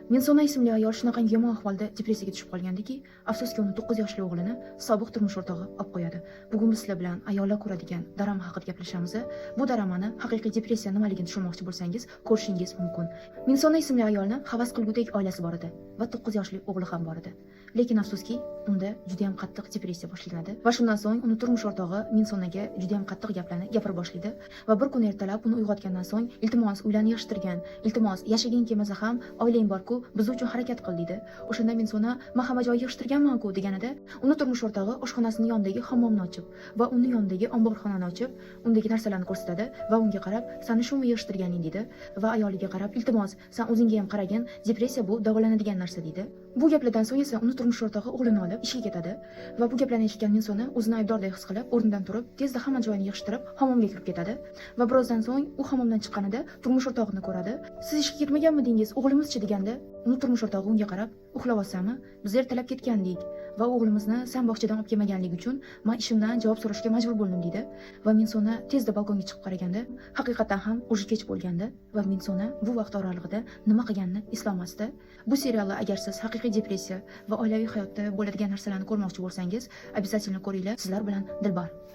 Minsona ismli ayol shunaqangi yomon ahvolda depressiyaga tushib qolgandiki, afsuski, uni 9 yoshli o'g'lini sobiq turmush o'rtog'i olib qo'yadi. Bugun biz sizlar bilan ayollar ko'radigan drama haqida gaplashamiz. Bu dramani haqiqiy depressiya nimaligini tushunmoqchi bo'lsangiz, ko'rishingiz mumkin. Minsona ismli ayolni havas qilgudek oilasi bor edi va 9 yoshli o'g'li ham bor edi. Lekin afsuski, unda juda ham qattiq depressiya boshlanadi va shundan so'ng uni turmush o'rtog'i Minsonaga juda ham qattiq gaplarni gapira boshlaydi va bir kun ertalab uni uyg'otgandan so'ng, "Iltimos, uylarni yig'ishtirgin, iltimos, yashaging kelmasa ham oilang bor-ku, biz uchun harakat qil", deydi. O'shanda Minsona, "Man hamma joy yig'ishtirganman-ku", deganida, uni turmush o'rtog'i oshxonasini yonidagi hammomni ochib va uni yonidagi omborxonani ochib, undagi narsalarni ko'rsatadi va unga qarab, "Sani shumi yig'ishtirganing?" deydi va ayoliga qarab, "Iltimos, san o'zingga ham qaragin, depressiya bu davolanadigan narsa", deydi. Bu gaplardan so'ng esa uni turmush o'rtog'i o'g'lini olib ishga ketadi va bu gaplarni eshitgan Minsona o'zini aybdordek his qilib, o'rnidan turib, tezda hamma joyini yig'ishtirib, hammomga kirib ketadi va birozdan so'ng u hammomdan chiqqanida turmush o'rtog'ini ko'radi. "Siz ishga ketmaganmidingiz, o'g'limizchi?" deganda, uni turmush o'rtog'i unga qarab, "Uxlayapsanmi? Biz ertalab ketgandik va o'g'limizni san bog'chadan olib kelmaganligi uchun man ishimdan javob so'rashga majbur bo'ldim", deydi. Va Minsona tezda balkonga chiqib qaraganda, haqiqatdan ham уже kech bo'lgandi va Minsona bu vaqt oralig'ida nima qilganini eslolmasdi. Bu serialni agar siz haqiqiy depressiya va oilaviy hayotda bo'ladigan narsalarni ko'rmoqchi bo'lsangiz, обязательно ko'ringlar. Sizlar bilan Dilbar.